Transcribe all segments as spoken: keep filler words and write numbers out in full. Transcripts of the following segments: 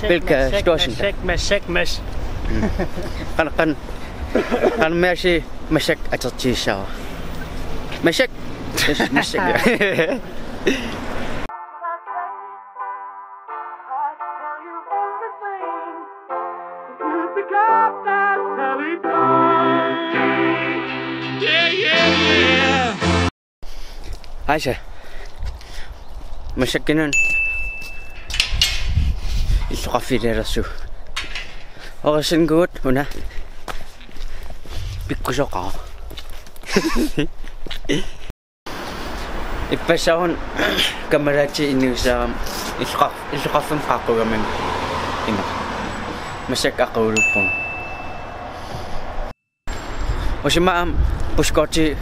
Bilka Thorsen. Massakkut, massakkut, massakkut. Qanoq, qanoq, qanoq massakkut atortigissavara? Massakkut. Massakkut, massakkut. Aisa. Massakkununnga illoqarfilialersugut. Oqassinkuut una pikkusoqaaq. Ippassaq una kammalaatsit inuusaram illoqar-, illoqarfimmi qaaqqugamik ima. Massakkut aqquuluppunga. Usimaam buskoti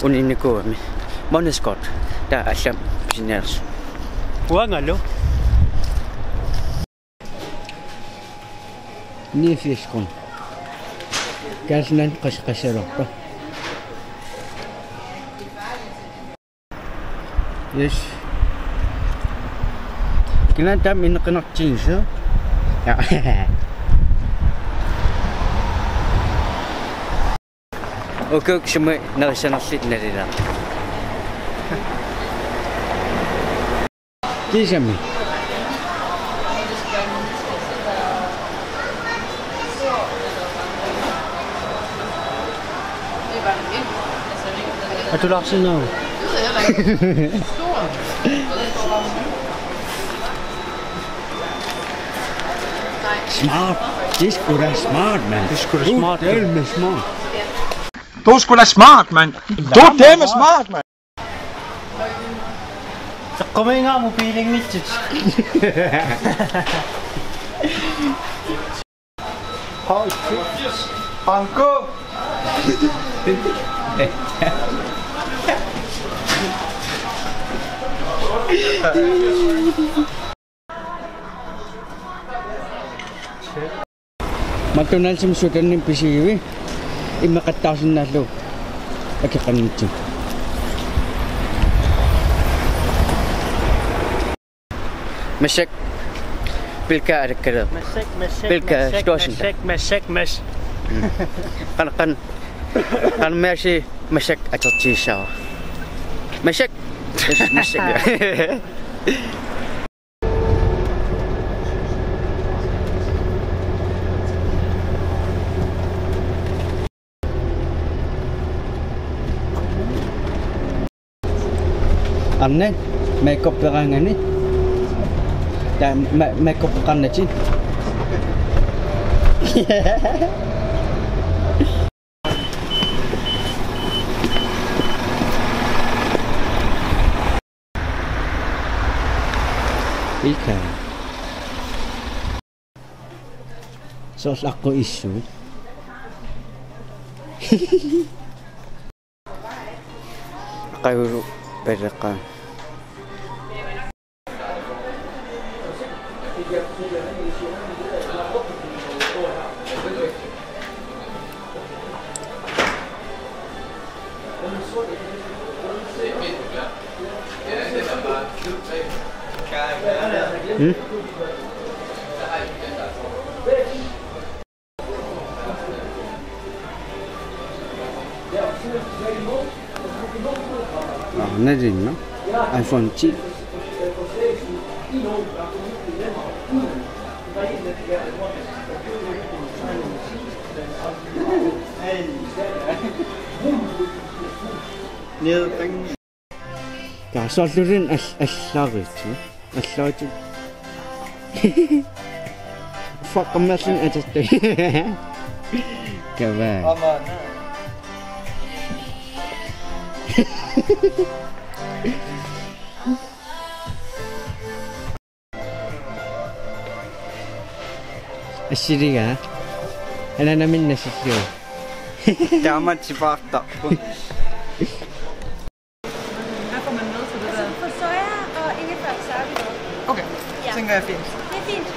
uninikuami. Månedskort. Taava allamik pisiniarsu. Uangalu. Ni fiskon. Kasnan qas qasalorpa. Yes. Kina tam in qinaq chinsu. Ja. Okay, okay, sumi narisanerlit nalila. Kisami. Atulaarsinnaavat. Smart. Det er sgu da smart, mand. Det er sgu da smart, du. Du er dælme smart. Du er sgu da smart, mand. Du er dælme smart, mand. Saqqummiinnga mobilinngitsut. Hold kæft. Anko. McDonald'simi sukanni pisigivi. Immeqattaarsinnaallugu akeqanngitsugut. Massakkut Bilka alakkalu. Massakkut, massakkut, Bilka massakkut, Thorsen. Massakkut, massakkut, massakkut. Qanoq, qanoq, qanoq massakkut atortigissavara? Massakkut. Massakkut. Arnat, makeup-eqanngani. Taava ma-, makeup-eqarnatik. Ilka. Soorlu aqqut issuit. Qajulu paleqaa. Hmm? Ah, nalinga. iPhone ti. Nedbank. Taava soorluluunniit al-, allaritsi. Allaritsi. Fuck, I'm messing it up. Come on. Come on. Assiligaa. Anaanaminnga assillugu. Taamatsipaartarput. Hvad får man med til det der? For soja og ingefær, så er vi med. Okay, ja. Tænker jeg er fint. Det er fint.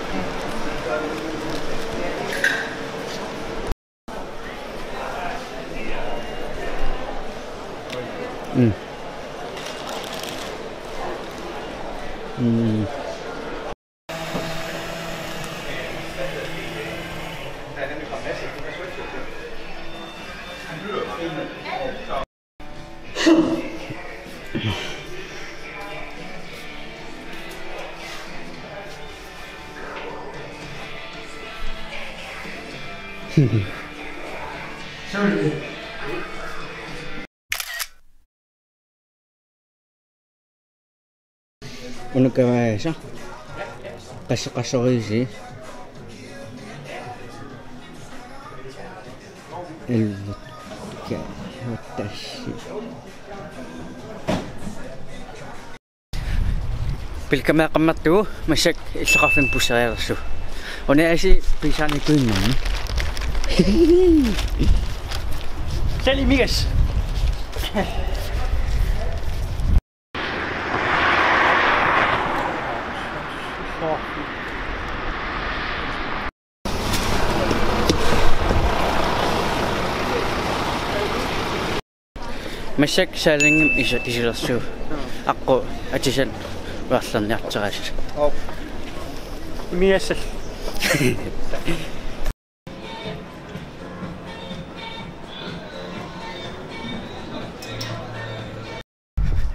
Mm. Mm. Una kavaasa. Qasseqassorissi. Elleve. Kaatassi. Pilkkameeqqammertugut massakkut illoqarfimmi pusserialersugut. Una aasiit pisaanikuinnarmi. Sali migas. Massakkut Salingimut isu-, isulersugut. Aqqut atisat uarlerniarteraasut. Oo. Miassal.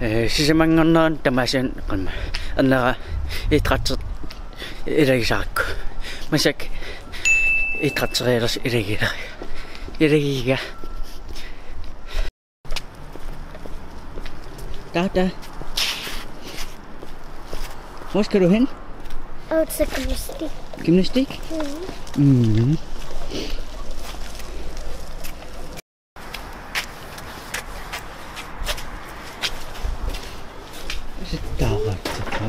Eh, sisamanngornerani tamaasa qamma. Annera idrætsi ilagisaarakku. Massakkut idrætserialersoq ilagileriga. Ilagiga. Tata. Hvor skal du hen? Ud til gymnastik. Gymnastik? Mhm. Mhm. Sittaaraatseqa.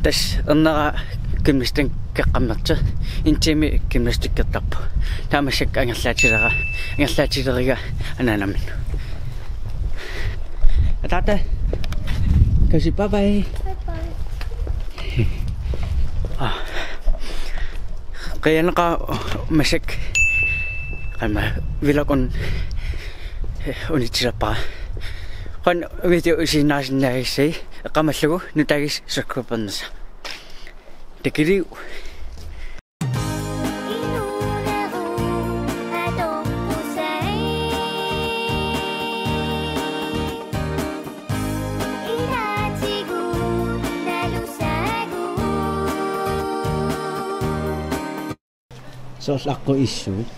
Tassa ernera gymnastikkeqqammersoq, en time gymnastikkertarpoq. Taava massakkut angerlaatilera, angerlaatileriga anaanaminnut. Ataata. Kasi, bye bye. Bye bye. Ah. Qianeqaaq massakkut. Qamma vloggi una, eh, unitsilerpara. Qanoq video isiginnaasinnaagassagit, eqqaamallugu nutaagis subscribernissaq. Takiliu. Soorlu aqqut issuit.